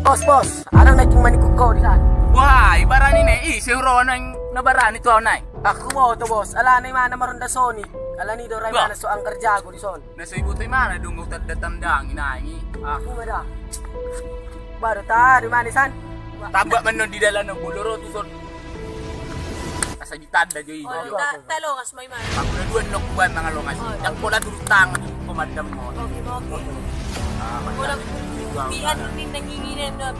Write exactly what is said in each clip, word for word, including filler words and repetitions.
Bos, bos, adong na tingki maningkuk ho di san. Wah, i barani ne, i seuro na, na barani tu au nai. Aku mau tu bos, alana imana maronda soni. Alani do rai mana so angker jago di son. Na so iboto imana dung utar datang dangi nai. Ah. Aku mada. Baru tadi mana san. Tambak menon di dalam no buloro tu son. Asa ditanda jo i. Oh, ta-, talongas ma imana. Aku na dua nok kuban mangalongas. Oh, yang pola turut tangan di komandam mo. Oke, oke. Ah, mantap. Tian ni nanginginen dot.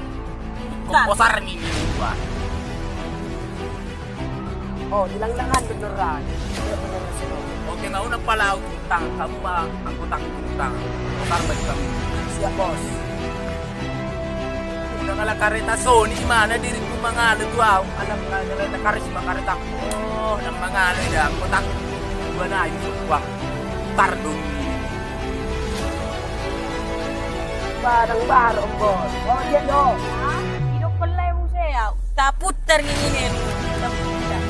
Komposar ni ni gua. Oh, di langlangan beneran. Iya, beneran sih. Oke, nggak udah pala utang kamu mah anggota utang. Komposar bagi kamu. Siap, bos. Udah ngala kareta soni di mana diriku mangala tu au. Anak ngala kareta karis mangkareta. Oh, nang mangala ya anggota. Gua na itu uang. Tardung. Barang barong bos. Oh dia dong. Hah? Hidup pelai muse ya. Taputar nginginen. Taputar.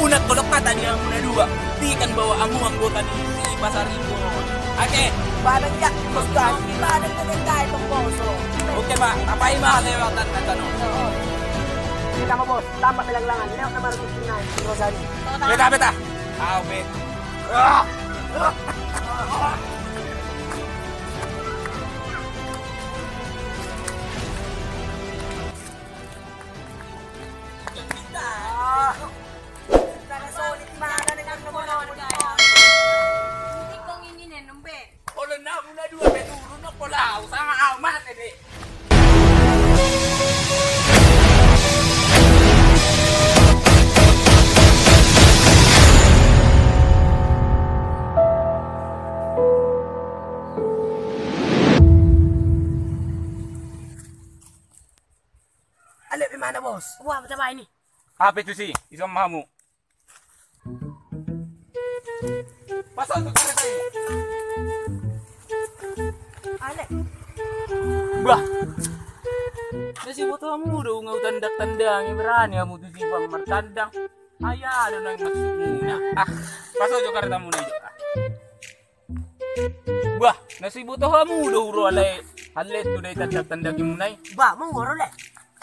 Unat kodok kata dia muna dua. Tikan bawa amu anggota di si pasar itu. Oke. Barang ya bos kan. Barang kata kai pemboso. Oke pak. Apa ima lewatan kata no? Kita mau bos. Tambah pelanglangan. Lewat nama rumus nai. Terus hari. Beta beta. Au be. Olo na muna dua pe turun no pola au sama au mate be. Ale pe mana bos? Wah, beta bae ni. Ape tusi, ison mamu. Pasal tu kareta i. Ale. Bah. Na siboto hamu do nga utandang-tandangi, berani hamu tu si bang martandang. Ai aha do naeng maksudmuna. Ah, pasal jo kareta muna i jo. Ah. Bah, na siboto hamu do huro ale. Ale tu dai tandang-tandangi muna i. Bah, mau huro le.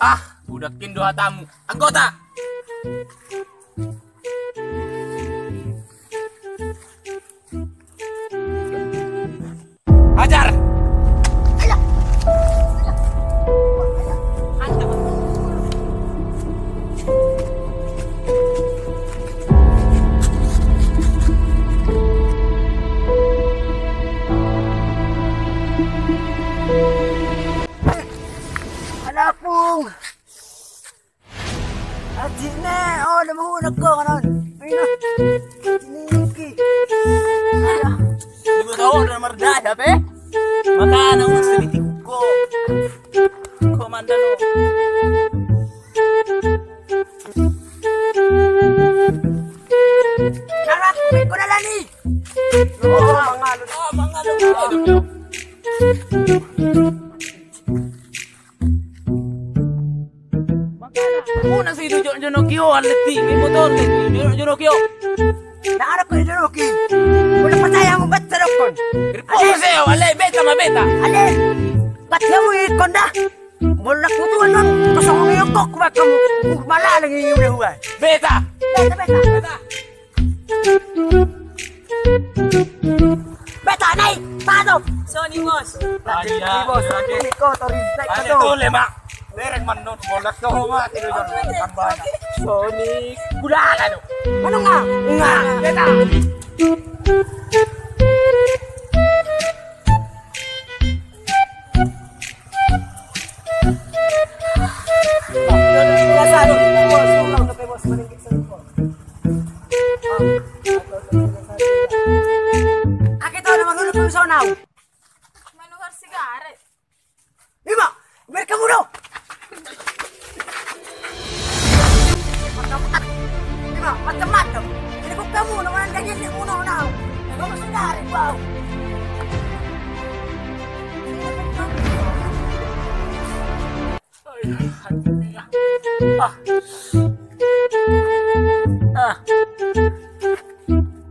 Ah, udah kindo hatamu. Anggota. Hajar. Alapung. Ajine, oh, lemu nak kau kanan. Ayo. Ini ki. Ayo. Ibu tahu udah merdada pe. Makanan udah sedikit kok. Komandan. Anak, kau dah lani. Oh, mangalu. Oh, mangalu. Muna si itu jonok-jonok io, ale ti, ini motor, jonok-jonok io. Nah, ada kau jonok io. Udah percaya mau baca dokon. Ripot saya, ale beta ma beta. Ale. Baca mau ikon dah. Bolak butuh non, kosong io kok baca mau. Malah lagi udah udah. Beta. Beta, beta. Beta. Beta nai, pato. Soni bos. Lagi bos, lagi kotor ini. Lagi pato. Tole mak. Bereng manon bolak kau mati lu jangan tambah. Soni gudala do. Mana nga? Nga. Beta. Biasa do. Bos, bos, bos. Ake tau na mangurup tu sonau. Manuhor sigaret. Ima, biar kamu do. Macam-macam. Ima, macam-macam. Jadi kok kamu na manang ganyan di muno nau. Kamu sigaret bau. Ah. Ah.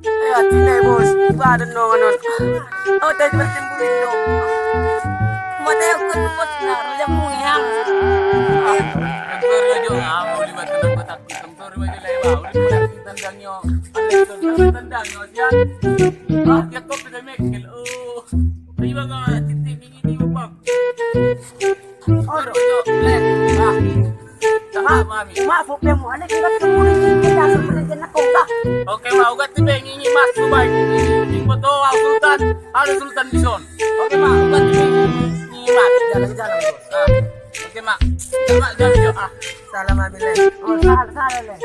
Eh, atine bos, badan no anon. Oh, tadi bertemu Indo. Teo kan bos na raja mung ya. Tong tori aja, ah, mau libat tentang kotak. Tong tori aja lah, wah, udah mulai tendang yo. Tendang yo, sian. Ah, dia kok tidak mekel. Oh, tiba nggak titik ini, bang. Oro. Yo, lek. Ah. Taha, mami. Maaf, Bang, mau ada kita ketemu di sini, ya, sebenarnya kena kongkak. Oke, Mak, uga tipe ngingi Mas, tu baik. Di foto, au Sultan, ada Sultan di son. Oke, Mak, uga tipe ngingi Mas, jalan-jalan, Bos. Ah. Oke, Mak. Mak, jalan, yuk, ah. Salam, Abi, Lek. Oh, salam, salam, Lek.